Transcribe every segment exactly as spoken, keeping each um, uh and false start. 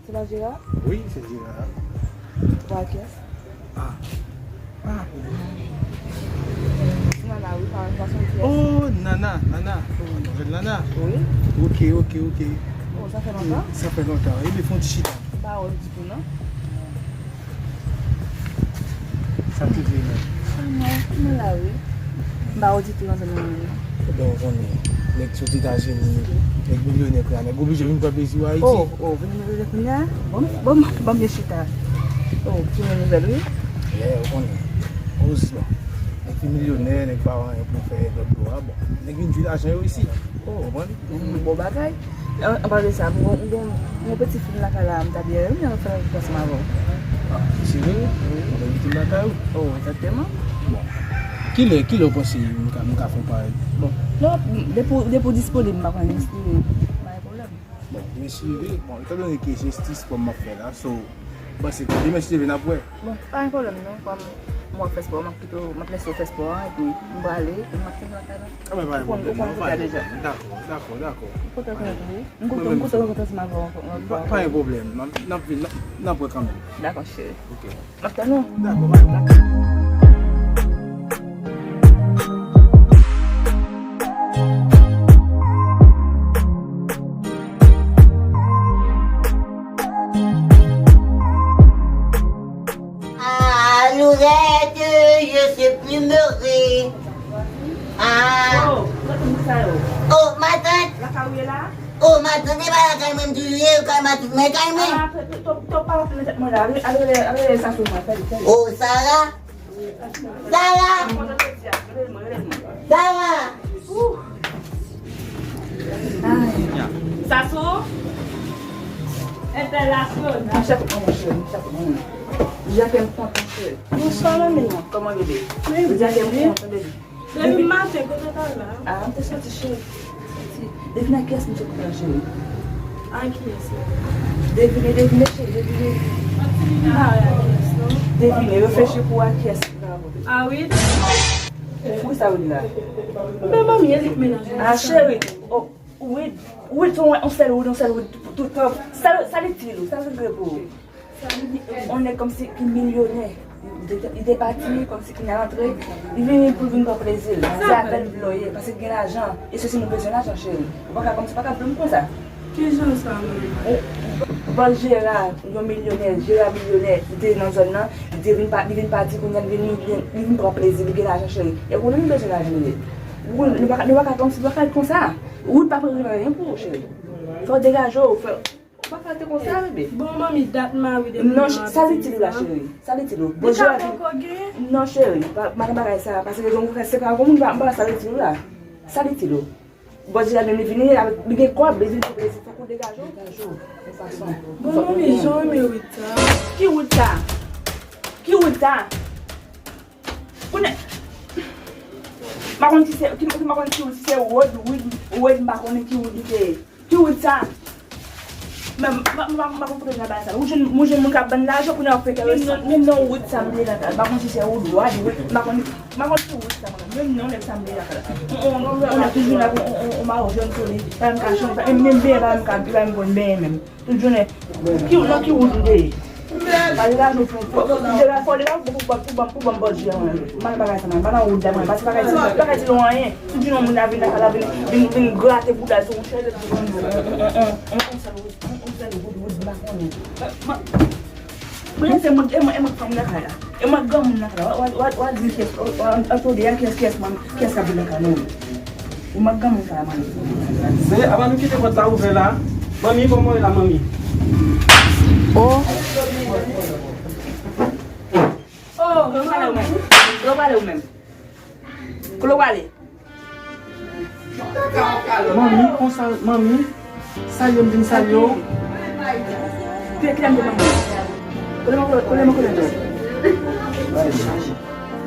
Se pa Jera? Wi, se Jera. Ou pa kiyès? Ah. Ah. Se Nana, wi, pa, pa son kiyès. Oh, Nana, Nana. Wi. Mademoiselle Nana. Wi. Ok, ok, ok. Oh, sa fè lontan? Sa fè lontan. Ebyen, fè yon ti chita. M pa wè w ditou, non. Sa k rive menm? Ah, mwen, mwen la, wi. M pa wè w ditou nan zòn nan, non. Ebyen, ou konnen, nèg sot Etazini, nèg milyonè kounye a, nèg oblije vin pran plezi w Ayiti. Oh, oh, vin milyonè kounye a? Bon, bon, bon, byen chita. Oh, ki bon nouvèl, wi. Yeah, ou konnen. Erezman. Nèg ki milyonè, nèg pa wè anyen pou fè lòt bò a, bon. Nèg vin jwi lajan yo isit. Oh, ou konprann? Bon bagay. An, an pale de sa, m gon, m gon, m gon peti fi m lakay la, m ta byen renmen fè yon ti ansanm avè w. Ah, se vre? Wi. Mwen gen ti m lakay ou? Oh, egzakteman. Bon. Kilè, kilè w panse m ka, m ka fè yon parèy? Bon, lè w, depi w, depi w disponib, m pa konn, m pa gen pwoblèm. Bon, mèsi, wi. Bon, etandone ke se ti spò m ap fè la, so, m panse ke demen si Dye vle n ap wè. Bon, pa gen pwoblèm non, kòm m wè w ap fè spò, m ap kite w, m ap lese w fè spò a, epi m prale, epi m ap fini lakay la. Ah, men pa gen pwoblèm non, pa gen pwoblèm. Dakò, dakò, dakò. M kontan konnen tou, wi. M kontan, m kontan rankontre ansanm avè w ankò, ankò. Pa, pa gen pwoblèm, n ap, n ap vin, n ap, n ap wè kanmenm. Dakò, cheri. Ok. M ap tann ou. Dakò, pa gen pwoblèm. Ah, Lorette, je suis plus mauvais. Ah. Oh, kote moun sa yo? Oh, matant. Lakay ou ye la? Oh, matant, e pa lakay mwen m toujou ye, ou kay matant mwen, kay mwen. Ah, to, to, to pa antre nan tèt mwen la. Ale, ale, ale, ale, sa sou mwen, fè li, fè li. Oh, Sara. Sara! Sara! Sasou! Entènasyonal! Mwen chak mwen, cheri, mwen chak mwen. Jacques m kontan, cheri. Bonswa, manmi. Kòman bebe? Jacques m kontan, bebe. Depi maten, kote w t al la? Ah, m te soti, cheri. Devine ak kiyès m sot pran, cheri. Ak kiyès la? Devine, devine, cheri, devine. Mwen ti vin a kiyès, non? Devine, reflechi pou a kiyès m pran. A Wid? Poukisa Wid la? Men manmi, e li k menaj mwen. Ah, cheri. Oh, Wid, Wid, se yon, yon sèl Wid, yon sèl Wid tout, tout tan. Sa, sa l itil ou? Sa l regle pou ou? On nèg kòmsi ki milyonè. Li te, li te pati, kòmsi ki nan rantre. Li vini pou l vin pran plezi l. Se avè l vle w ye, paske l gen lajan. E sesi nou bezwen lajan, cheri. Ou pa ka kòmsi, ou pa ka vle m konsa. Ki jan sa, manmi? Ou, ou pa Jera, yon milyonè, Jera milyonè, li te nan zòn nan, li te vin pa, li vin pati, kounye a li vin, li vin, li vin pran plezi, li gen lajan, cheri. E ou menm ou bezwen lajan, cheri. Ou, nou pa ka, nou pa ka kòmsi, nou pa ka konsa. Ou pa pran anyen pou ou, cheri. Fò w degaje w, fò Ou pa ka te konsa, bebe. Bon, manmi, dat mari depi. Non, sa l itil ou la, cheri? Sa l itil ou? Bon, Jera vin. Non, cheri, pa, pa nan bagay sa, paske gen yon frè se ka yon moun, pa, pa sa l itil ou la. Sa l itil ou? Bon, Jera menm li vini, li gen kòb, li vin pou plezi, fòk ou degaje w. Degaje w, yon fason. Bon, manmi, jan w renmen Wid sa. Ki Wid sa? Ki Wid sa? Kounye, m pa konn si se, ki, m pa konn si, si se Wid, Wid, Wid, m pa konnen ki Wid li te ye. Ki Wid sa? Men, m pa, m pa, m pa konn kote nan bagay sa. Ou jwenn, ou jwenn moun k ap vann lajan, kounye a w ap fè enteresan. Menm non, menm non Wid sa m bliye lakay la. M pa konn si se Wid, Wad, Wid, m pa konn ki Wid sa, mwen. Menm non nèg sa, mwen. Menm non nèg sa m bliye lakay la. On, on, on nèg toujou la, on, on, on mawo jèn sou li. Pa menm ka chanje, pa menm benyen, pa menm ka, pa menm konn benyen menm. Tout jounen. Ki, nan ki wout ou te ye? Pale la, nou fè, fò, fò, fò, fò, fò, pou, pou, pou, pou, pou ban bòdji a, mwen. M pa nan bagay sa, mwen. M pa nan wout la, mwen. Paske bagay ti, bagay ti lon anyen. Tout jounen, moun la vin lakay la, vin, vin, vin grate bouda sou yon chèz, epi on, on, on, on, on sèl wout, on, on sèl wout, wout, m pa konnen. Mwen, mwen, se mwen, e mwen, e mwen k fanm lakay la. E mwen granmoun nan kay la, w a, w a, w a di kiyès, w a, w a, w a tande a kiyès, kiyès mwen, kiyès k ap viv nan kay mwen. Ou mwen granmoun kay la, manmi. Se, apa nou kite pòt la ouvè la? Manmi, kòman w ye la, manmi? Oh. Oh, kote w prale ou menm? Kote w prale ou menm? Kote w prale? Manmi, konsa, manmi, salye m, vin salye w. Ki, ki lè m te manman? Kote mwen, kote mwen konnen tou?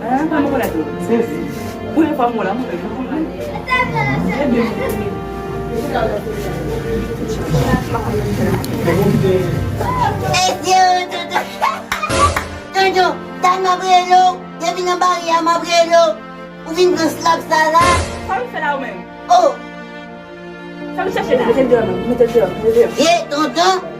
Hein, kote mwen konnen tou? Sezi. Premye fwa m wè w la, mwen. Ebyen. Tonton, tonton, tonton, tann m ap rele w, depi nan baryè a m ap rele w. Ou vin pran slap sa la? Sa w vin fè la ou menm? Oh! Sa w vin chèche la? Mete l deyò, mete l deyò, mete l deyò. Ye, tonton,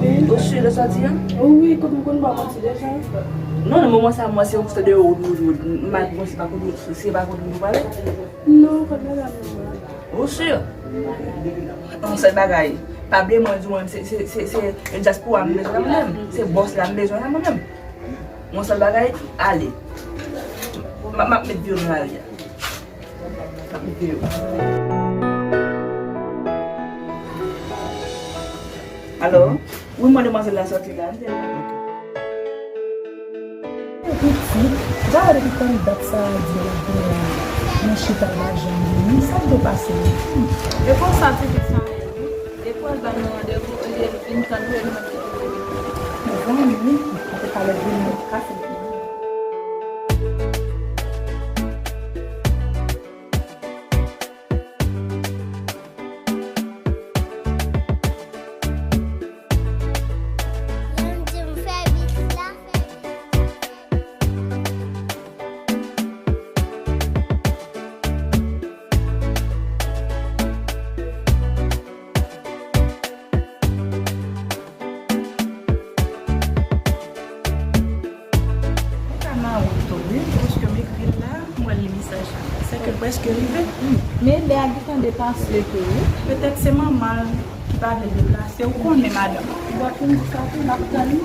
Wi. Ou si lè sòti an? Wi, kote m konn ba w manti deja. Non, nan moman sa, mwen se ou ki tande ou, ou, ou, ou, m pa konn si pa kote ou, se pa kote ou pale. Non, kote m pale la, non. Ou si? Yon sèl bagay. Pa bliye mwen di w, se, se, se, se dyaspora m bezwen la mwen menm. Se bòs la m bezwen la mwen menm. Yon sèl bagay, ale. M, m ap met vye nan lari a. Alo? Wi, mwen demwazèl la sòti la. Pitit, m ta wè depi tann dat sa a di l ap vini la. Mwen chita l pa janm vini. Sa k dwe pase? E konsa pitit sa ye wi. Depi w al ba nou randevou, olye l vin tann nou, e nou menm ki tou vini. Mezanmi, mwen te ka lè vini, mwen te kase l. Ou ka nan wout tou, wi, paske m ekri l la, m wè l li mesaj la. Sèke l prèske rive. Men lè a gentan depase tou, wi. Petèt se manman l ki pa vle l deplase. Ou konnen, madanm. Ou pa fin di sa tou, m ap tann li.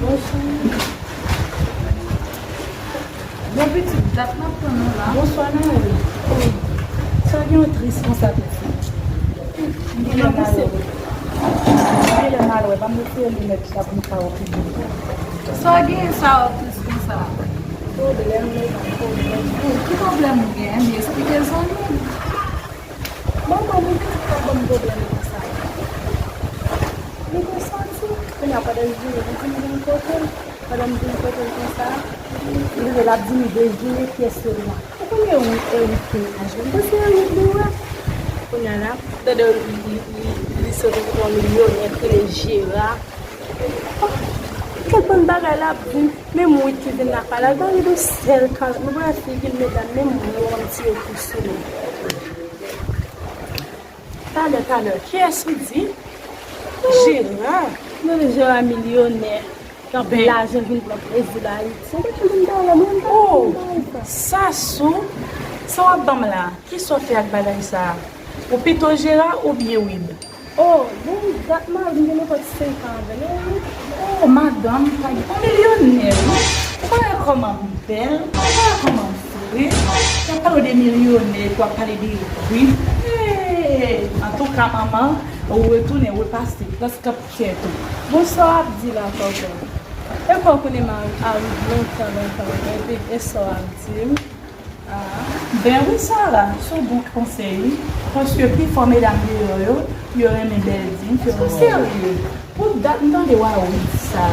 Bon, cheri. Bon, pitit, dat m ap tann ou la. Bonswa, Naël. Oh, sa gen w tris konsa, pitit? M genlè malere. M genlè malere. Ban m retire linèt la pou m ka wè pi byen. Sa w gen sa w tris konsa? Pwoblèm, mezanmi, pwoblèm. Oh, ki pwoblèm ou gen? Ebyen, eksplike zanmi m. Manman m, ou pitit k ap ban m pwoblèm konsa. Li te sòti, kounye a pandan l vini, li di m vin kote l. Pandan m vin kote l konsa, li rele l ap di m dejine pyès yo la. Ou konnen Eric, Eric te aje. M panse Eric li wè. Kounye a la, m tande li, li, li, li sot yon milyonè ki rele Jera. Oh, kèk bann bagay l ap di m. Menm Eric ki vin la pale, al pale de sèl kalòt. Nou wè figi l, medam, menm mwen, m tire kou sou li. Talè, talè, kiyès ou di? Jera. Mwen di Jera milyonè. K ap lajan vin pran plezi la Ayiti. Sa pa t vin talè, mwen pa vin bagay sa. Sasou, sa w ap ban m la? Kisa w fè ak bagay sa a? Ou pito Jera oubyen Wib? Oh, bon, dat m al, m gen nenpòt senk an avè l, wi. Oh, madanm, pa gen, on milyonè, wi. Ou pa wè kòman m bèl, ou pa wè kòman m fre. Y ap pale w de milyonè, epi w ap pale de Wib. Hey! Antouka, manman, ou retounen, repase, plas k ap kèt ou. Bon, sa w ap di la, kòkò? E kò w konnen m a, a Wib lontan, lontan, lontan, epi e sa w ap di m? Ah, ben wi, Sara, se yon bon konsèy, wi. Paske pifò medam deyò yo, yo renmen bèl di, m fè yon serye. Pou dat m tande w a Wib sa.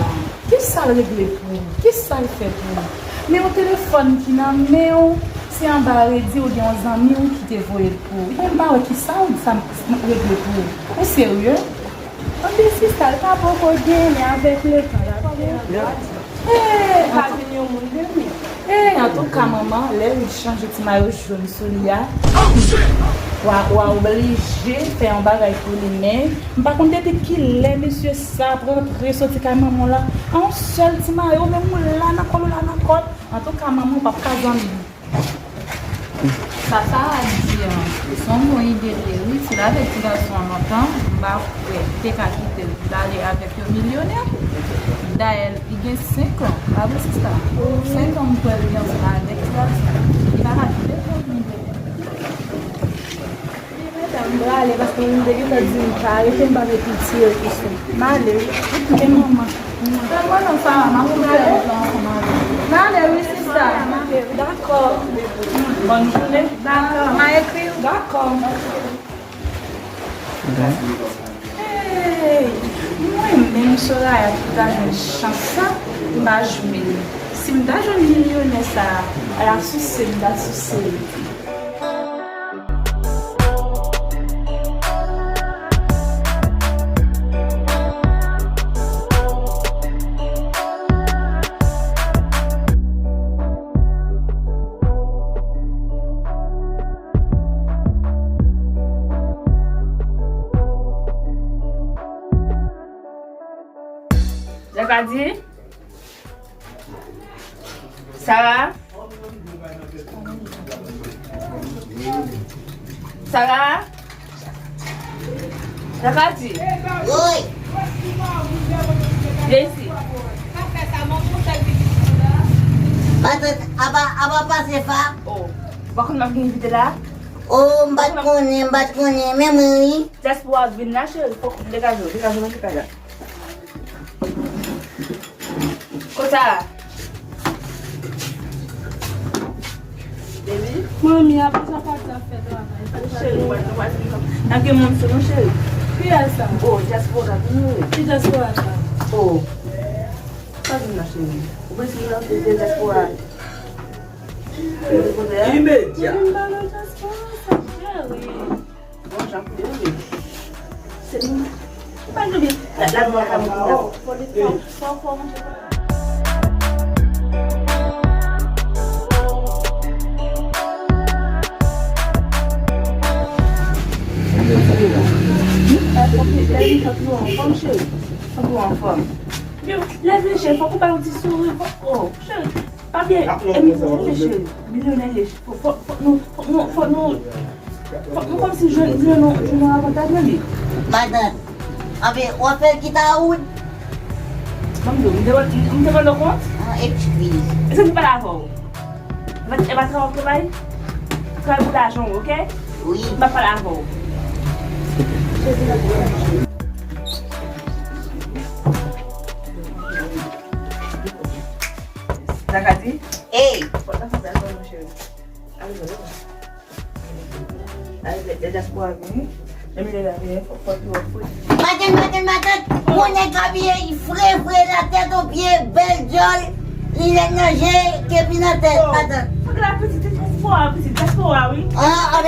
Kisa l regle pou ou? Kisa l fè pou ou? Men yon telefòn ki nan men w, se anba redi ou gen yon zanmi w ki te voye l pou ou. Men m pa wè kisa Wib sa regle pou ou. Ou serye? Anben sista, l ka poko genyen, men avèk letan l ap genyen. Hey, pa vin yon moun demen. Hey, antouka, manman, lè Ruth chanje ti mayo jòn sou li a, w a, w a oblije fè yon bagay pou li, men m pa konn depi kilè mesye sa ap rantre soti kay manman w la, a yon sèl ti mayo, menm ou la nan kòl, ou la nan kòl. Antouka, manman, w p ap ka zanmi m. Sa Sara di an, se yon bon ide li ye wi, si l avèk ti gason an lontan, m pa kwè li te ka kite l, l ale avèk yon milyonè. Dayè, li gen senk an, pa vre sista? Senk an m kwè li ansanm avèk ti gason an. Li pa ka kite l pou milyonè. Li mete m prale paske moun te gentan di m pa rete, m pa met piti yo isi. M ale wi. Ok, manman. Sèlman non, Sara, m ap fè yon plan ansanm avè w. M ale wi, sista. Dakò. Bòn jounen. Dakò. M a ekri w. Dakò. Hey, mwen menm Soraya ki ta jwenn chans sa, m pa jwenn li. Si m ta jwenn milyonè sa, ala souse m ta souse li. Jakadi? Sara? Sara? Jakadi? Woy! Vin isi. Matant, apa, apa pase fa? Oh, ou pa konn m ap gen envite la? Oh, m pa t konnen, m pa t konnen. Men mwen wi. Dyaspora vin la, cheri. Fòk degaje w, degaje w nan kay la. Konsa. Baby. Manmi, apre sa pati ap fè travay. Cheri, w pa, w pa di m sa. N ap gen moun sou nou, cheri. Kiyès sa? Oh, dyaspora, vini wi. Ki dyaspora sa? Oh. Pa vin la, cheri. Ou bezwen nan fete dyaspora. Imedya. Vin ba nou dyaspora sa, cheri. Bon, jan pou yo ye. Se nou. Pa bliye. La, la, la, la, la. Fò, fò, fò, fò, fò. Fòk nou anfòm, cheri. Fòk nou anfòm. Yo, lève cheri, fòk ou ba yon ti souri. Fòk, oh, cheri. Pa byen, e milyonè cheri, milyonè ye. Fò, fò, fòk nou, fòk nou, fòk nou, fòk nou kòmsi jwenn, jwenn yon, jwenn yon avantaj nan li. Matant, anben, w ap fè l kite a wout? Ban m di w, m te, m te mande w kont? Ah, eskiz. E sa ki pale avè w? E pa, e pa travay w travay? Travay pou lajan w, oke? Wi. M ap pale avè w. Sa ka di? Ey! Fòk nan fè bèl non, cheri. Ale, ale, ale. Ale, lè dyaspora vini. Lè milè la vini, fòk, fòk yo fri. Matant, matant, matant! Yon nèg abiye fre, fre, la tèt o pye, bèl djòl, linèt nan je, kepi nan tèt, matant. Fòk la pitit, dyaspora, pitit, dyaspora, wi. Ah, ah,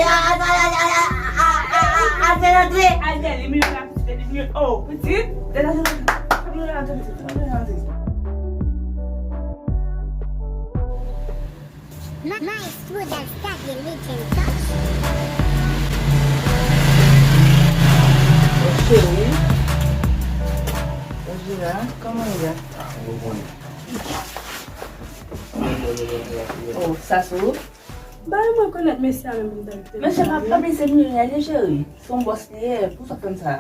ah, fè rantre. Al dèyè li, milè la pitit, li, oh, pitit, dèyè la, fè rantre, pitit. Maestro Dal Style Legend Touch. Cheri. Angela, kòman w ye? Oh, sa sou? Bay mwen konèt mesye a menm. Mesye pa, pa bliye se milyonè li ye, cheri. Se yon bòs li ye. Pou sa fè m sa?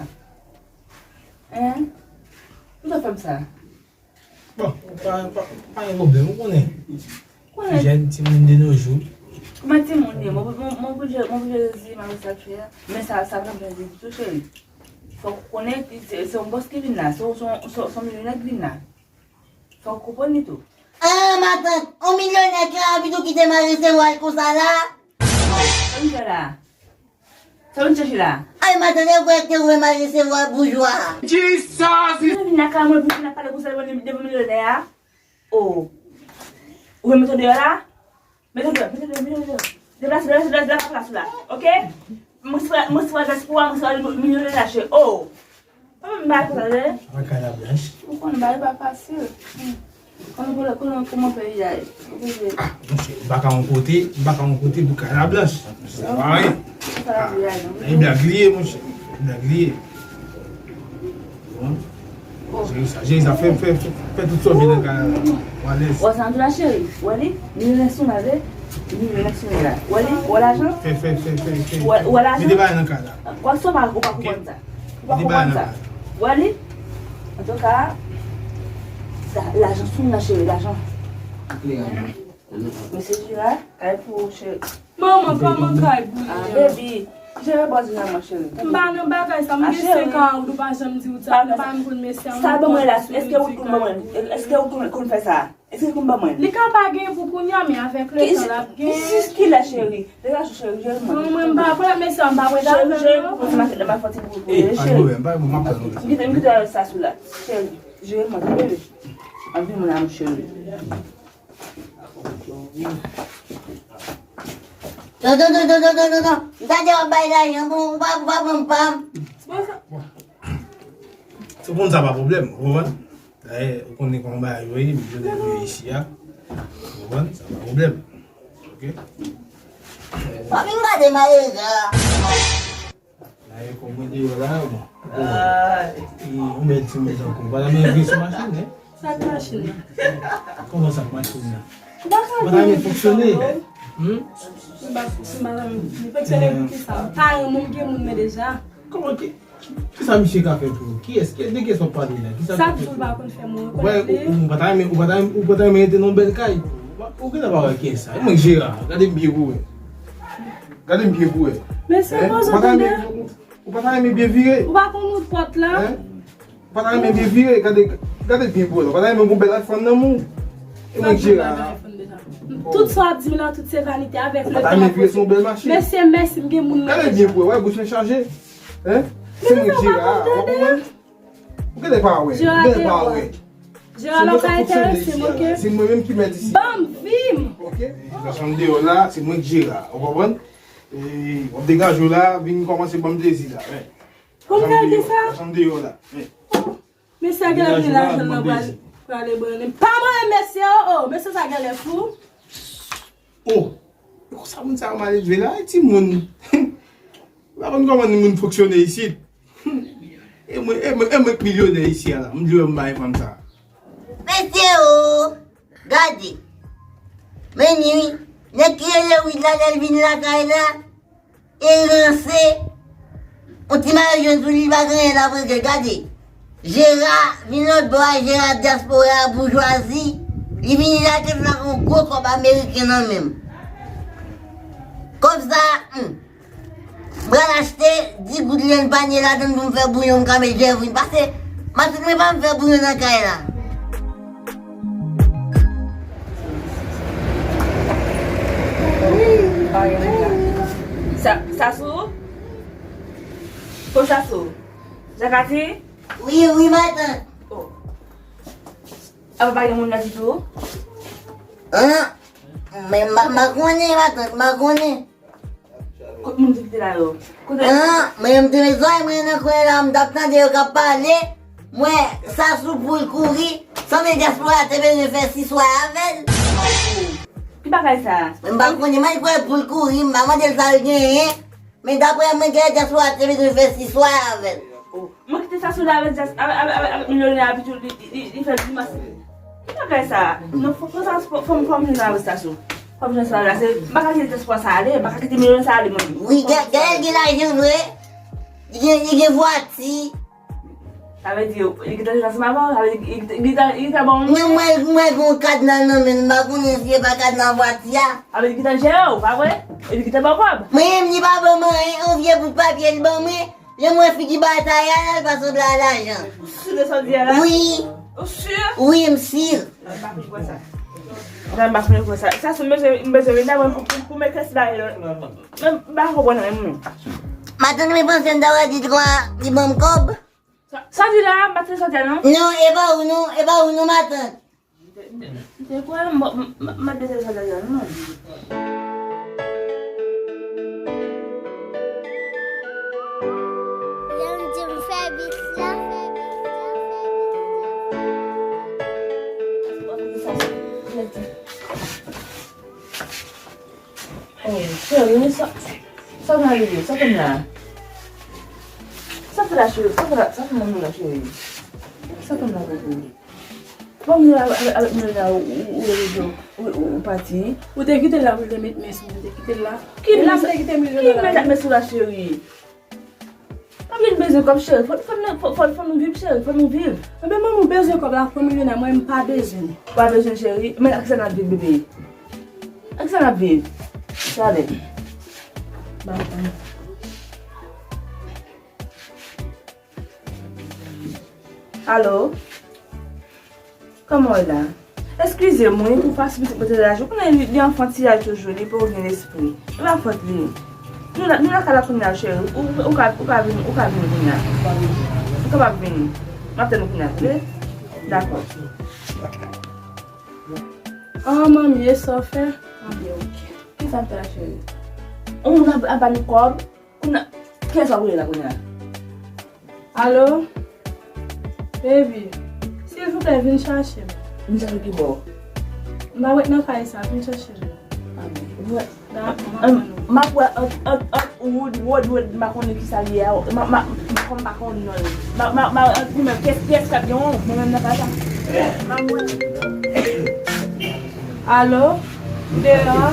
Hein? Pou sa fè m sa? Bon, pa, pa, pa gen pwoblèm, ou konnen. Konnen. Jèn timoun de nos jours. Kòman timoun ye? Mwen, mwen, mwen oblije, mwen oblije rezi malgre sa k fè a. Men sa, sa vrèman rezi tou, cheri. Fòk ou konnen, se, se yon bòs ki vin la, se, se, se, se yon milyonè ki vin la. Fòk ou konprann li tou. Ah, matant, yon milyonè ki anvi tou kite m al resevwa l konsa la? Sa m fè la? Sa w vin chèche la? Ay, matant, e vre ke ou wè m al resevwa boujwa. Jesus! Ou vin lakay mwen pou vin ap pale konsa devan, devan milyonè a? Oh. Ou vle mete w deyò la? Mete w deyò, mete w deyò, mete w deyò. Deplase, deplase, deplase, deplase plas ou la. Oke? Mwen se, mwen se dyaspora, mwen se milyonè lache. Oh. Pa menm bagay konsa, tande? An kay la blanch. Ou konn bagay pa fasil. Hmm. Kòman pou lè, kòman, kòman peyi a ye? Ou bezwen Ah, monchè, m pa ka yon kote, m pa ka yon kote pou kay la blanch. Sa pa anyen. Sa la pou y ale, non? E blag li ye, monchè. E blag li ye. Bon. Jere sa, jere sa. Fè, fè, fè, fè tout sa vin nan kay la. Ou alèz. Wè sa, m di la, cheri. Wè li? Miliyonè sou la, vre? Miliyonè sou la. Wè li? Wè lajan? Fè, fè, fè, fè, fè. Wè, wè lajan? Mete bagay nan kay la. Kwa, sa w pa, ou pa konprann sa. Ou pa konprann sa. Wè li? Antouka, sa, lajan sou mwen, cheri, lajan. Mesye Jera, kay pou ou, cheri. Manman, kòman kay pou li? Ah, baby, jere bòz la, mon cheri. M pa nan bagay sa, m gen senk an, ou pa janm di ou sa, nou pa menm konn mesye a. Sa ban mwen la, èske ou konn ban mwen? Èske ou konn, konn fè sa? Èske ou konn ban mwen? Li ka pa gen pou kounye a, men avèk letan l ap gen. Jis kilè, cheri? Degaje w, cheri, jere mwen. Non, mwen m pa pran mesye a, m pa prete avè l, non. Cheri, jere mwen, m ap fè ti boul pou ou, cheri. Eh, pa gen pwoblèm, pa gen pwoblem, m ap pran. M kite, m kite sa sou la. Cheri, jere mwen, bebe. Anvi moun a m, cheri. Non, non, non, non, non, non, non, non. M ta di w ap bay lajan, bon, ou pa, ou pa pran pa m. Se konn sa pa pwoblèm, ou konprann? Dayè, ou konnen kòman bagay yo ye, milyonè nou ye isi a. Ou konprann? Sa pa pwoblèm. Ok? Pa vin gade malere a. Dayè, kòm mwen deyò la, bon. Ou konprann? E, yon bèl ti mèt ankò. Ou pa ta menm vin sou machin, en? Sa k machin nan? Kòman sa k machin nan? Ou pa ka vin fonksyone? Hmm? Ou pa fonksyone pou ki sa? Paran mwen gen moun men deja. Kòman ki? Kisa misye ka fè pou ou? Kiyès, ki, de kiyès w ap pale la? Kisa l ka fè pou ou? Sa di w pa konn fè mwen rekonèt li. Ou, ou pa ta renmen, ou pa ta renmen, ou pa ta renmen rete nan bèl kay? Ou gentan pa wè kiyès sa? E mwen k Jera, gade m byen pou wè. Gade m byen pou wè. Mesye, poze tande. Ou pa ta renmen, ou, ou pa ta renmen byen vire? Ou pa konn wout pòt la? Ou pa ta renmen byen vire? Gade, gade byen pou wè. Ou pa ta renmen gon bèl iPhone nan men w? E mwen k Jera. Tout sa w ap di m la, tout se vanite avèk letan. Ou pa ta renmen vire sou yon bèl machin? Mesye, mèsi, m gen moun mwen deja. Gade byen pou wè, wè, bouch mwen chaje. Hein? Se mwen k Jera, ou konprann? Ou gentan pa wè, ou gentan pa wè. Jera, lè w ka enterese m, ok? Se mwen menm ki mèt isi. Ban m vi m! Ok? Jan m deyò la, se mwen k Jera, ou konprann? E, w ap degaje w la, vin kòmanse ban m plezi la, men. Pou m ka di sa? Jan m deyò la, men. Mesye a genlè gen lajan nan pral, pral ebranle m. Pa mwen mesye, oh, oh, mesye sa genlè fou. Oh, e konsa moun sa yo mal elve la, e timoun. Ou pa konn kòman moun fonksyone isit. E mwen, e mwen, e mwen k milyonè isi a la, m di w m bay fanm sa. Mesye o, gade. Men ni wi, nèg ki rele Wid la lè l vin lakay la, e ranse. Yon ti mayo jòn sou li, li pa gen anyen l ap regle. Gade. Jera vin lòt bò a, Jera dyaspora, boujwazi. Li vini la, te fè yon gwo kòb ameriken nan men m. Kòb sa, hmm. M pral achte dis goud lenn panye ladann pou m fè bouyon, m ka met jèvrin. Pase, matant mwen pa m fè bouyon nan kay la. Sa, Sasou? Ko Sasou? Jakati? Wi, wi, matant. Oh. Apa pa gen moun nan ditou? An? Men m pa, m pa konnen, matant, m pa konnen. Kot moun ki te la yo? Kote? An, men m te met zòrèy mwen nan kwen la, m t ap tande yo k ap pale. Mwen, Sasou pou l kouri, sanble dyaspora te bezwen fè siswa avè l. Ki bagay sa? Men m pa konnen, mwen kwè pou l kouri, m pa mande l sa l genyen. Men daprè mwen, gen dyaspora te bezwen fè siswa avè l. Oh, mwen kite Sasou la avèk dyas-, avèk, avèk, avèk, avèk milyonè a, epi tou li, li, li, li fè grimas. Ki bagay sa? Non, fò, fò sa, fò, fò m, fò m jwenn avèk Sasou. Fò m jwenn sa la, se, m pa ka kite dyaspora sa ale, m pa ka kite milyonè sa ale, mwen. Wi, gen, gen, gen lajan vre. Li gen, li gen vwati. Sa vle di, li gentan jwenn ansanm avè w, sa vle di, li gentan, li gentan, li gentan ba w yon... Men mwen, mwen gen yon kadna nan men l, m pa konnen si se pa kadna vwati a. Sa vle di, li gentan jere w, pa vre? E li gentan ba w kòb? Mwen menm, li pa ban mwen anyen, yon vye bout papye li ban mwen. Lè m wè figi bata a, l pa sanble a lajan. Ou si de sa w di a la? Wi. Ou si? Wi, m si. Sa m pa kwè sa. Sa m pa kwè sa. Sa se m bezwen, m bezwen vin la mwen pou, pou, pou m eklèsi bagay yo. Men m pa konprann anyen mwen. Matant mwen panse m ta pral di twa li ban m kòb. Sa, sa di la, matant sa di a non? Non, e pa ou non, e pa ou non, matant. M te, m te, m te kwè m, m, m, m ap bezwen sa di a non. Yon di m fè bit la. Sa, sa w nan rive? Sa w fè m la? Sa w fè la, cheri? Sa w fè la? Sa w fè m la, cheri? Sa w fè m la, bebe? Bon, m avèk, avèk, avèk milyoner ou, ou, ou, ou, ou, ou, ou pati. Ou te kite l la pou l te met men sou mwen, ou te kite l la. Ki men sa? Ki men sa k met sou la, cheri? Pa vin bezwen kòb, cheri. Fò, fò, fò, fò, fò nou viv, cheri. Fò nou viv. Ebyen, manman, ou bezwen kòb la, fò milyoner, mwen, m pa bezwen. Ou pa bezwen, cheri? Men ak sa n ap viv, bebe? Ak sa n ap viv? Talè. Bye, bye. Alo? Kòman w ye la? Eskize m wi pou fason pitit mwen te laj. Ou konnen li, li anfantiyaj toujou, li poko gen lespri. E pa fòt li. Nou la, nou lakay la kounye a, cheri. Ou, ou ka, ou ka vin, ou ka vin kounye a. Ou kapab vini. M ap tann ou kounye a, tande? Dakò. Oh, manmi, e sa w fè? Anben, oke. Kisa m fè la, cheri? Ou moun ap, ap ba nou kòb? Kounye a, kiyès w ap rele la kounye a? Alo? Baby, silvouplè, vin chache m. Vin chache ki bò? M pa ret nan kay sa, vin chache m. Dakò, m ap tann ou. M ap wè ant, ant, ant Wood, Wood, Wood, m pa konnen kisa li ye a. M, m, m, kòm m pa konn non l. M, m, m, ant li menm, kiyès, kiyès k ap gen yon, mwen menm nan kay sa. M ap wè. Alo? Deyò?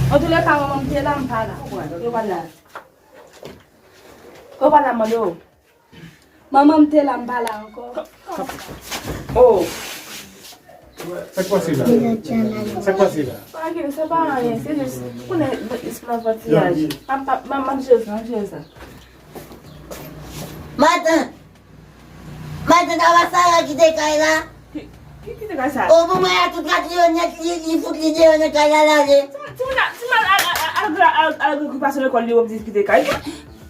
Antouleka, manman m te la, m pa la. Ou pa la? Ou pa la, mande w. Manman m te la, m pa la ankò. Oh. Sa k pase la? Sa k pase la? Pa gen, se pa anyen, se jis, konnen, jis nan anfantiyaj. M ap, m ap, m ap jere sa, m ap jere sa. Matant! Matant, a pa Sara ki te kay la? Ki, ki, ki te kay sa? O, manman a tout rat li yo nèt, li, li fout li deyò nan kay la, l ale. Timoun, timoun a, timoun al, al, al, al, al, al okipasyon lekòl li, w ap di ki te kay.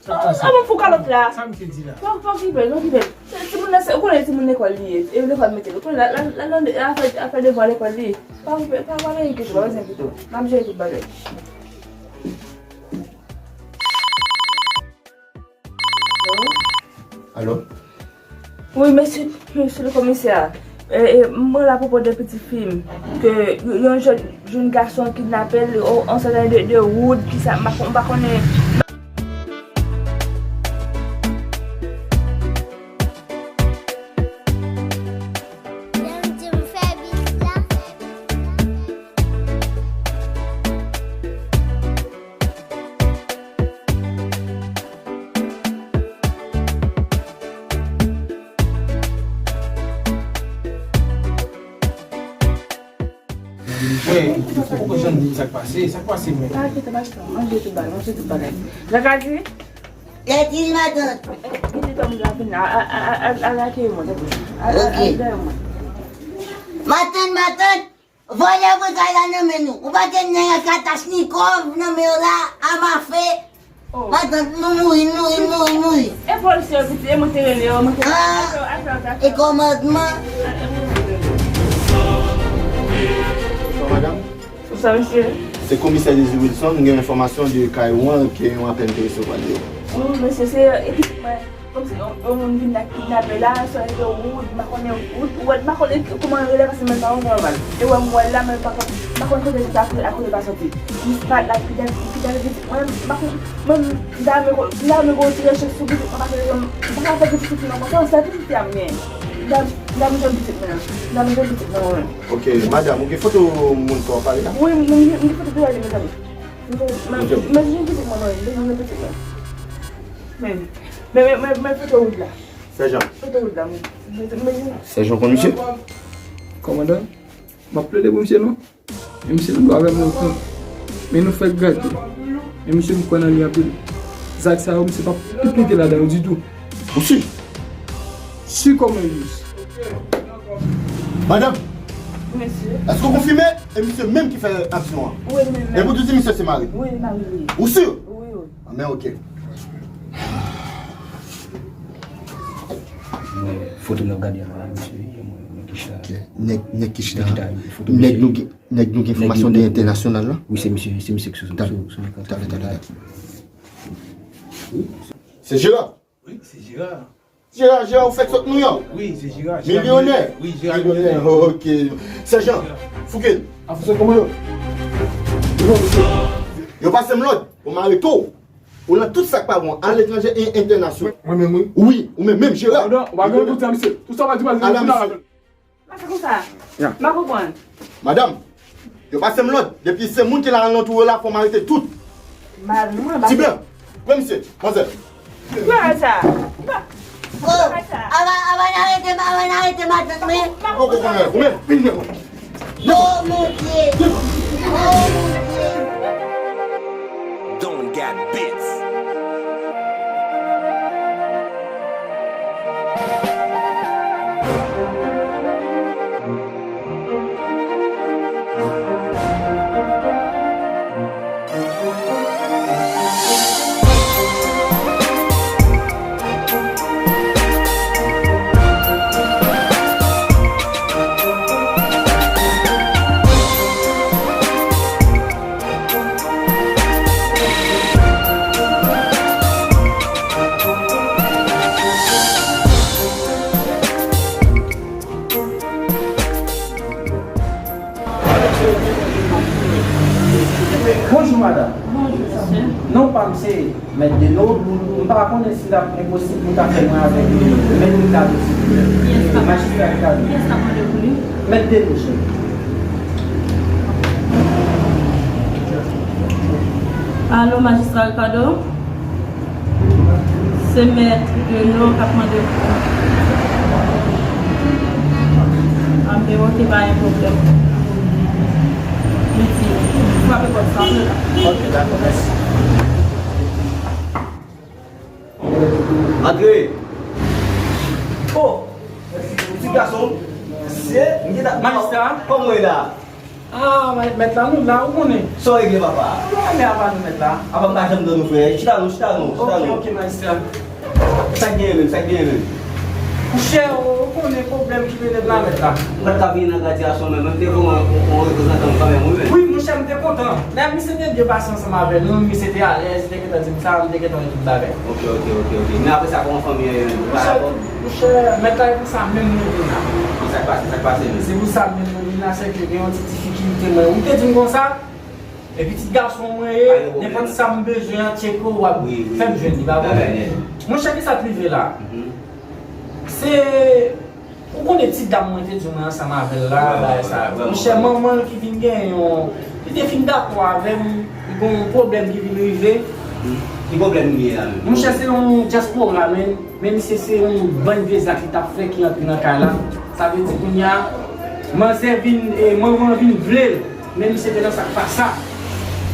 A, a, bon, fou kalòt la. Sa misye di la? Pa, pa okipe l, pa okipe l. Se timoun nan, se, ou konnen timoun lekòl li ye. E lekòl mete l. Ou konnen la, la, la, la, la fè, la fè devwa lekòl li. Pa okipe, pa, pa, pa enkyete w, pa bezwen enkyete w. M ap jere tout bagay. Alo? Wi, mesye, mesye le komisè. E, e, mwen la pwopo de pitit fi m. Ke yon jèn, jèn gason kidnape l, o, on sèten de, de Wood, kisa, m pa kon-, m pa konnen. Wè, ou poko janm di m sa k pase. Sa k pase menm? Pa enkyete, pa enkyete, manje tout bagay, manje tout bagay. Zakadi? Lè di matant. Kite tanm la vin la, a, a, a, a, al akeyi mwen. A, a, al dèyè mwen. Matant, matant! Vòlè pran kay la nan men nou. Ou pa te nan yon Kalachnikòv nan men w la, a mafe. Oh. Matant, nou mouri, nou mouri, nou mouri, nou mouri. E polisye yo, pitit, e mwen te rele yo, mwen te... Ah, e kòmandman. Bonswa, madanm. Bonswa, mesye. Se komisè Désir Wilson, m gen enfòmasyon de kay ou an, ke yon apèl m te resevwa de ou. Wi, mesye, se ekip mwen. Kòmsi yon, yon moun vin la kidnape la, swa e de Wood, m pa konnen Wood, Wood, m pa konnen kòman l rele, paske mwen pa yon nòmal. E wè m wè l la, men m pa konn, m pa konn kote l soti, akote, akote l pa soti. Disparet la, kidnape, kidnape pitit mwen, m pa konn, mwen, m ta renmen ko-, m ta renmen gon ti rechèch sou pitit mwen, paske m, m pa ka fè pitit soti nan konsa, se pitit fi a m gen. M ta, m ta bezwen pitit mwen an, m ta bezwen pitit mwen an. Ok, madanm, ou gen foto moun sa w ap pale la? Wi, m, m, m gen foto tou a li, mezanmi. M, m, m, m gen pitit mwen, mwen, m gen pitit mwen. Men, men, men, men, men foto Wood la. Sèjan. Foto Wood la, men, men, men, men. Sèjan konn misye? Kòmandan, m ap plede pou misye non. E misye nan dwa avè m lontan. Men nou fèk gade. E misye m kwè nan li anpil. Zak sa yo, misye p ap enplike ladan yo ditou. Ou si? Si kòman jis. Madanm! Mesye. Èske w konfime? E misye menm ki fè aksyon an? Wi, li menm. E pou tou di misye se mari? Wi, li mari li ye. Ou si? Wi, wi. Anben, ok. Mwen, foto n ap gade an la, mesye, e mwen, mwen ki chita. Ok. Nèg, nèg ki chita. Nèg ki chita, foto misye. Nèg nou gen, nèg nou gen enfòmasyon de entènasyonal la? Wi, se misye, se misye ki sou, sou, sou ekran. Talè, talè, talè. Se Jera. Wi, se Jera. Jera, Jera, ou fèk sot nou yo? Wi, se Jera, Jera. Milyonè? Wi, Jera milyonè. Milyonè, ok. Sèjan, fouke l. Afouke kòmandan. Bon, mesye. Yo pase m lòd pou m arete w. Ou nan tout sa k pa bon, aletranje e entènasyonal. Mwen menm, wi. Wi, ou menm, menm, Jera. Pardon, ou pa gen tout sa, misye. Tout sa w pa di, pa di, ala, misye. Pase konsa. M pa konprann. Madanm, yo pase m lòd. Depi se moun ki la alantou yo la, fò m arete tout. Ti blan, pran misye, manzè. Ki bagay sa? Ki bagay sa? Oh, ava, ava n arete, ava n arete matant mwen. Poko konnen, ou menm, vin jwenn mwen. Oh mon Dieu! Oh mon Dieu! Don got beats. Bonjou, madanm. Bonjou, mesye. Non pa m se Mèt Deno. M pa konnen si l ap enposib pou ta fè mwen avèk Mèt Ricardo, silvouplè. Kiyès k ap, majistra Ricardo. Kiyès k ap mande pou li? Mèt Deno, cheri. Alo, majistra Ricardo? Se Mèt Deno k ap mande pou ou. Anben, oke, pa gen pwoblèm. Mèsi. Frape pòt sa, antre la. Oke, dakò, mèsi. Antre! Oh! Ti gason, se, m te ta, majistra, kòman w ye la? Ah, mèt la, nou la, ou konnen. Sa w regle, papa? Nou la, men apa nou, mèt la? Apa m pa janm tann ou, frè? Chita non, chita non, chita non. Ok, ok, majistra. Sa k genyen menm, sa k genyen menm? Monchè, ou konnen pwoblèm ki mennen m la, mèt la. M pa t ka vini nan gradyasyon, men m te voye yon, yon reprezantan m kanmenm, wi, men. Wi, monchè, m te kontan. Lè misye te byen pase ansanm avè nou, misye te alèz, li te gentan di m sa, m te gentan wè tout bagay. Ok, ok, ok, ok. Men apre sa, kòman fanmi an ye menm? Monchè, monchè, mèt la, e pou sa menm nou vin la. Sa k pase, sa k pase menm? Se pou sa menm nou vin la, sèke gen yon ti difikilte mwen. Ou te di m konsa, e pitit gason mwen ye, nenpòt sa m bezwen an, tcheke w ap fè m jwenn li, pa vre? Monchè, kisa k rive la? Se, ou konnen ti dam mwen te di mwen ansanm avè l la, bagay sa. Monchè, manman l ki vin gen yon, li te fin dakò avè m, li gon yon pwoblèm ki vin rive. Ki pwoblèm li ye la menm? Monchè, se yon dyaspora, men, men misye se yon bann vye zak li t ap fè ki antre nan kay la. Sa vle di kounye a, manzè vin, e, manman vin vle l. Men misye te nan sa k pa sa.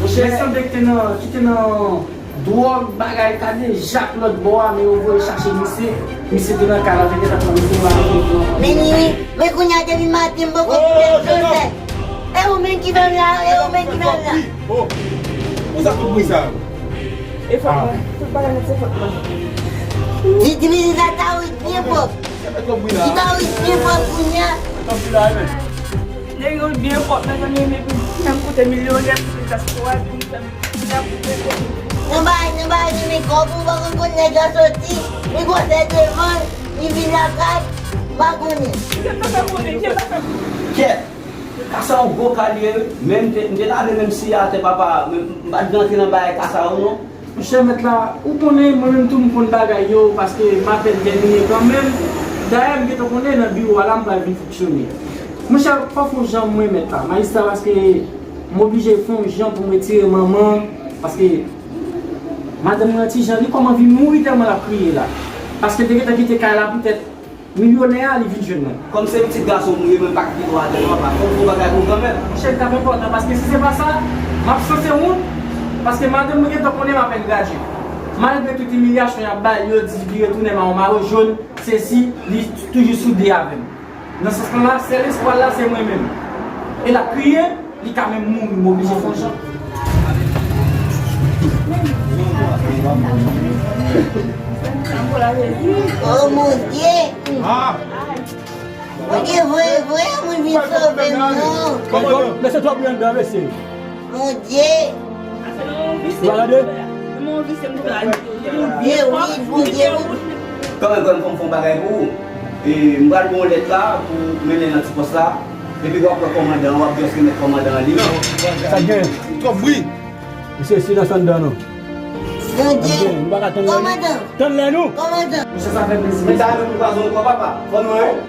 Monchè, sanble ki te nan, ki te nan dwòg, bagay, kadejak lòt bò a, men yo voye chache misye. Misye te nan kay la, te gentan pran misye, yo ale pran. Men ni wi, men kounye a depi maten, m poko fè. E ou menm ki fè m la, e ou menm ki fè m la. Oh, pou sa tout bri sa? E fòt mwen, tout bagay nèt se fòt mwen. Di, di, di, sa ta wi byen pwòp. Li pa wi byen pwòp kounye a. Nèg yo byen pwòp, mezanmi, men pou fè m koute milyonè, pou vin dyaspora, pou vin fè m, vin ap koute kote. Nan bagay, nan bagay de mikwo, pou w pa konn kote nèg la soti, li gwosè devan, li vin lakay, m pa konnen. Kiyès ta fè konnen, kiyès ta fè konnen? Kèt! Kasa yon gwo ka li ye, wi. Men m te, m te lave menm si atè, papa, men m pa t vle antre nan bagay kasa yo, non. Monchè mèt la, ou konnen mwen menm tou m konn bagay yo, paske m apèn tèmine kanmenm. Dayè, m gentan konnen nan biwo a la, m pral vin fonksyone. Monchè, fò w fè yon jan mwen mèt la, majistra, paske m oblije fè yon jan pou m retire manman, paske madanm mwen ti jan, li kòman vin mouri tèlman l ap kriye la. Paske l te gentan kite kay la poutèt milyonè a, li vin jwenn mwen. Kòm se pitit gason m ou ye, mwen pa kite w atè non, papa. Fò m fè yon bagay pou ou kanmenm. Monchè, li t ap enpòtan, paske si se pa sa, m ap sanse wont, paske madanm mwen gentan konnen m apèn gradye. Malgre tout imilyasyon y ap ba l, yo di li retounen marron mare jòn, sesi, li toujou soude avè m. Nan sans lan la, sèl espwa l la, se mwen menm. E l ap kriye, li ka menm mouri, m oblije fè yon jan. Oh mon Dieu! Ah! Bondye voye, voye moun vin sove m non. Mesye twòp moun anndan, mesye. Bondye. Ou pa gade? Bondye wi, Bondye wi. Kanmenm, kanmenm, fò m fè yon bagay pou ou. E, m pral ba w lèt la pou mennen nan ti pòs la. Epi w ap wè kòmandan an, w ap di èske mèt kòmandan an li menm. Sa gen? Twòp bri. Mesye, silans anndan non. Gade, nou pa ka tann lè nou. Tann lè nou. Mesye, sa fè plezi. Men sa menm nou pa zon ankò, papa. Fò nou, en.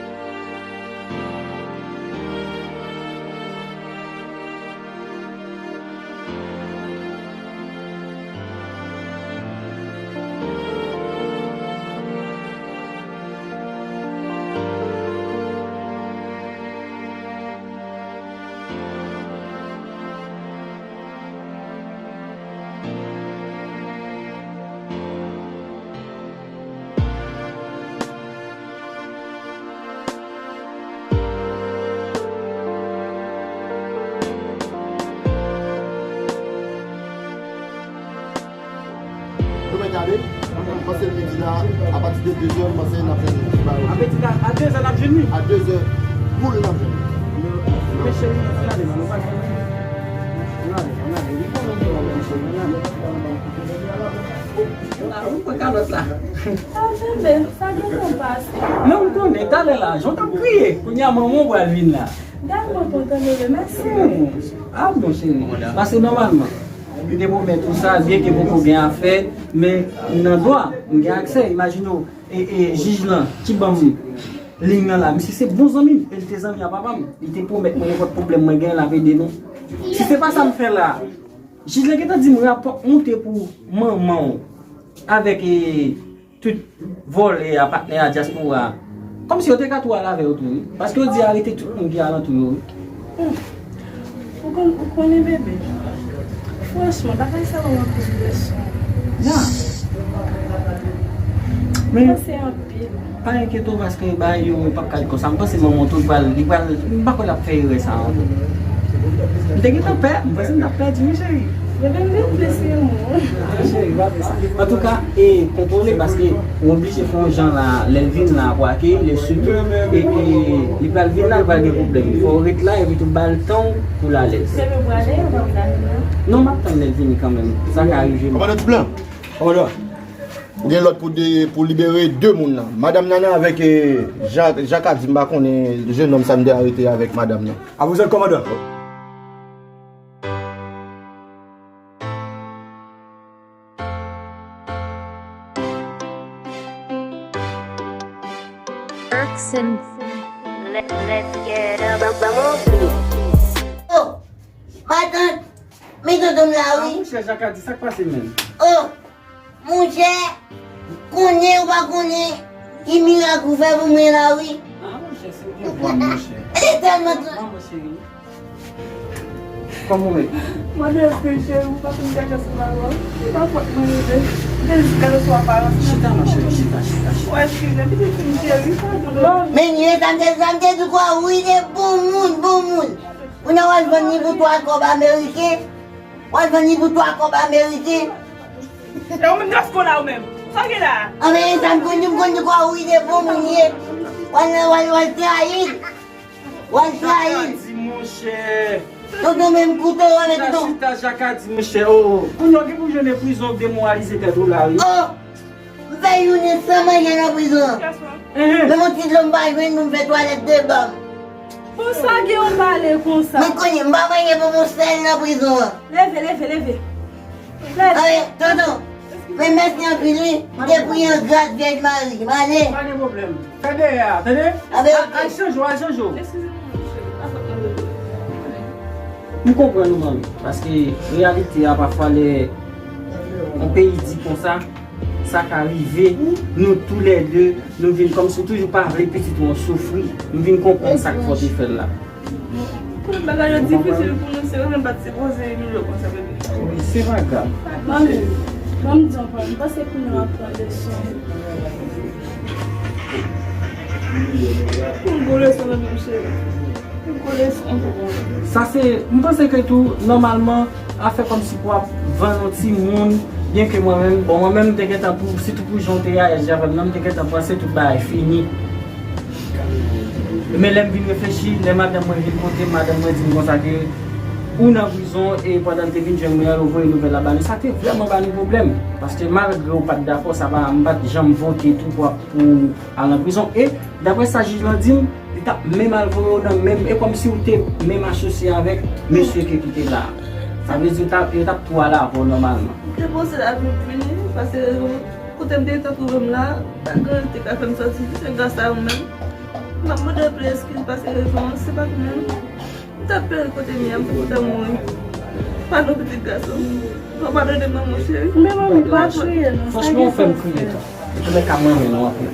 Nou mèt ale, m panse l midi la, apati de de zè, m panse n ap jwenn ti bagay. Apeti la, a de zè n ap jwenn li? A de zè, boul n ap jwenn li. Men cheri, ann ale non, nou pa jwenn li. Ann ale, ann ale, li konnen nou gen pwoblèm, cheri, ann ale. Ou pran kalòt la. A, bebe, sa gentan pase. Non, m konnen, talè la, jan w t ap kriye, kounye a manman w pral vin la. Gad mwen kontan, bebe, mèsi. Hmm. A, bon, cheri, paske nòmalman, m te pwomèt ou sa, byenke poko gen afè, men m nan dwa, m gen aksè, imajine w, e, e, jij lan ki ban m liy nan la, misye se bon zanmi m, e li te zanmi a papa m, li te pwomèt mwen nenpòt pwoblèm mwen gen, l ap ede nou. Si se pa sa m fè la, jij lan gentan di m rapò moute pou manman w avèk, e, tout vòlè a, patnè a, dyaspora a. Kòmsi yo te ka tou al avè yo tou, wi. Paske yo di arete tout moun ki alantou yo, wi. Hmm. Ou konn, ou konnen, bebe. Franchman, bagay sa yo anpil presyon. Ya. Men, se anpil. Pa enkyete w paske bagay yo p ap ka ret konsa. M panse manman w tou pral, li pral, m pa kwè l ap fè erè sa a ankò. M te gentan pè, m panse m t ap pèdi, wi, cheri. Bebe, m vin plis renmen w. Cheri, pa fè sa. Antouka, e, kontwole paske ou oblije fè yon jan la, lè l vin la pou akeyi l, e sitou, e, e, li pral vin la, li pral gen pwoblèm. Fò w ret la epi tou ba l tan w pou l alèz. Bebe, ou prale, ou p ap prale, non? Non, m ap tann lè l vini kanmenm. Sa ka rive. Kòmandan Ti Blan. Kòmandan. Ou gen lòd pou de, pou libere de moun nan. Madanm Nana avèk, e, Jak, Jakadi, m pa konnen jennonm sa m te arete avèk madanm nan. A vou zòd, kòmandan. Action. Let, let's get up. Ban, ban mwen yon fli. Oh, matant, men tonton m la, wi. Ah, monchè, Jakadi, sa k pase menm? Oh, monchè, konnen ou pa konnen ki mirak ou fè pou mwen la, wi. Ah, monchè, se ou te vwa, monchè. E tèlman tou. Manman cheri. Kòman w ye? Mande èske cheri ou pa konn kaka sou la lwa? Se pa fòt mwen, bebe. M te jis gade sou aparans mwen. Chita, ma cheri, chita, chita, chita. Ou eskize m, pitit fi m cheri, pa doulè. Men, ye, sa m te, sa m te di kwa, wi, de bon moun, bon moun. Ou nan w al vann li pou twa kòb ameriken. W al vann li pou twa kòb ameriken. E ou menm, gras kon la ou menm. Sa w gen la? Anben, sa m konn di, m konn di kwa, wi, de bon moun ye. W al, w al, w al trayi l. W al trayi l. Jakadi, monchè. Tonton, menm koute w avèk tonton. Chita, chita, Jakadi, monchè, oh, oh. Kounye a w gen pou jwenn prizon, demoralize tèt ou la, wi. Oh! M fè jounen san manje nan prizon an. Menm yon ti dlo m pa jwenn pou m fè twalèt de banm. Pou sa gen yon pale konsa? Men konnen m pa manje bonbon sèl nan prizon an. Leve, leve, leve. Leve. Anben, tonton, men mèsi anpil, wi. M te priye an gras Vyèj Mari. M ale. Pa gen pwoblèm. Fè dèyè a, tande? Anben, al chanje w, al chanje w. Eskize m, monchè. Pa fòt mwen, bebe. M konprann ou, manmi, paske reyalite a, pafwa, lè yon peyi di konsa, sa ka rive, nou toulède, nou vin kòmsi w toujou pa vle pitit ou an soufri. M vin konprann sa k fè w te fè l la. Pou bagay yo difisil pou nou, se vre, m pa t sipoze mijo konsa, bebe. Wi, se pa grav. Manmi, ban m di w, m panse kounye a w ap pran leson. M gwo leson nan men m, cheri. Sa se, m panse ke tou, nòmalman, afè kòmsi pou ap vann yon timoun, byenke mwen menm, bon, mwen menm, m te gentan pou, sitou pou jan w te reyaji avè m nan, m te gentan panse tout bagay fini. Men lè m vin reflechi, lè madanm mwen vin kote m, madanm mwen di m konsa ke ou nan prizon, e pandan l te vin jwenn mwen an, yo voye nouvèl la ba nou, sa te vrèman ba nou pwoblèm. Paske malgre w pa t dakò, sa pa, m pa t janm vote tou pou, pou al nan prizon. E daprè sa jij lan di m, li t ap menm al voye w nan menm, e kòmsi w te menm asosye avèk mesye ke ki te la a. Sa vle di yo t ap, yo t ap tou al avè w nòmalman. M te panse lavi m fini, paske kote m te gentan twouve m la, pa gen anyen ki te ka fè m sòti, se gras a ou menm. M ap mande anpil eskiz paske rezon an, se pa pou mwen. M t ap peri kote m ye a, m te kontan mouri. Padon pitit gason. Fò padone m non, mon cheri. Men manmi, pa kriye non. Franchman, ou fè m kriye tou. Antoulèka, mwen renmen nou anpil.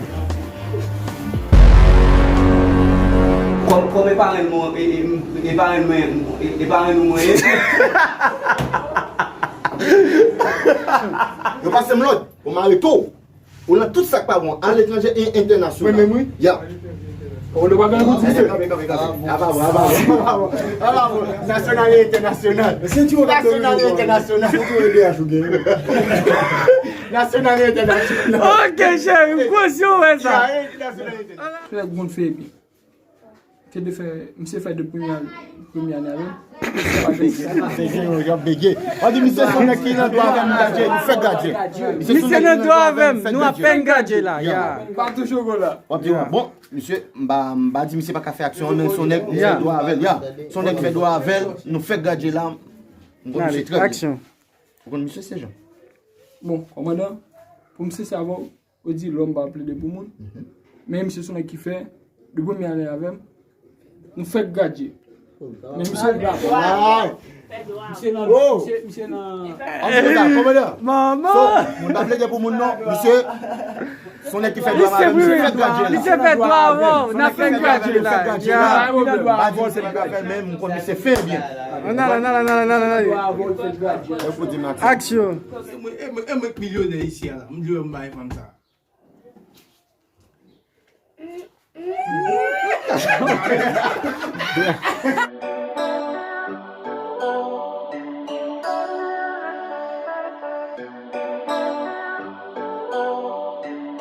Kòm, kòm e parenn mwen, e, e, e parenn mwen, e, e parenn nou mwen ye. Yo pase m lòd pou m arete w. Ou nan tout sa k pa bon, aletranje e entènasyonal. Mwen menm, wi. Ya. Ou nou pa fè gout, mesye. Kanpe, kanpe, kanpe. Apa bon, apa bon, apa bon. Apa bon. Nasyonal e entènasyonal. Nasyonal e entènasyonal. Nasyonal e entènasyonal. Ok, cheri, m kontan wè sa. Ya, e entènasyonal, e entènasyonal. Fè gond fè epi. Te de fè, misye fè de premye, premye ane avè m. Misye se yon nèg ki nan dwa avè m, gadye. Misye nan dwa avè m, nou ap fè n gadye la, ya. Pa tou chokola. W ap di, bon, misye, m pa, m pa di misye pa ka fè aksyon an, men se yon nèg ki fè dwa avè l, ya. Se yon nèg ki fè dwa avè l, nou fè gadye la, m konn misye trè byen. Aksyon. Ou konn misye se jan. Bon, kòmandan, pou m sensè avè w, ou di lòm pa plede pou moun. Men misye se yon nèg ki fè, de premye ane avè m, nou fèk gadye. Men misye, misye nan, misye, misye nan. An tou ka, kòmandan. Manman! So, moun pa plede pou moun non, misye, se yon nèg ki fè dwa avè m, misye fèk gadye la. Misye fè dwa avè w, n ap fèk gadye la. Fèk gadye la. Pa di misye pa ka fè l, men m konn misye fè byen. Ann ale, ann ale, ann ale, ann ale, ann ale. Aksyon. E mwen, e mwen, e mwen k milyonè isi a la. M di w m bay fanm sa.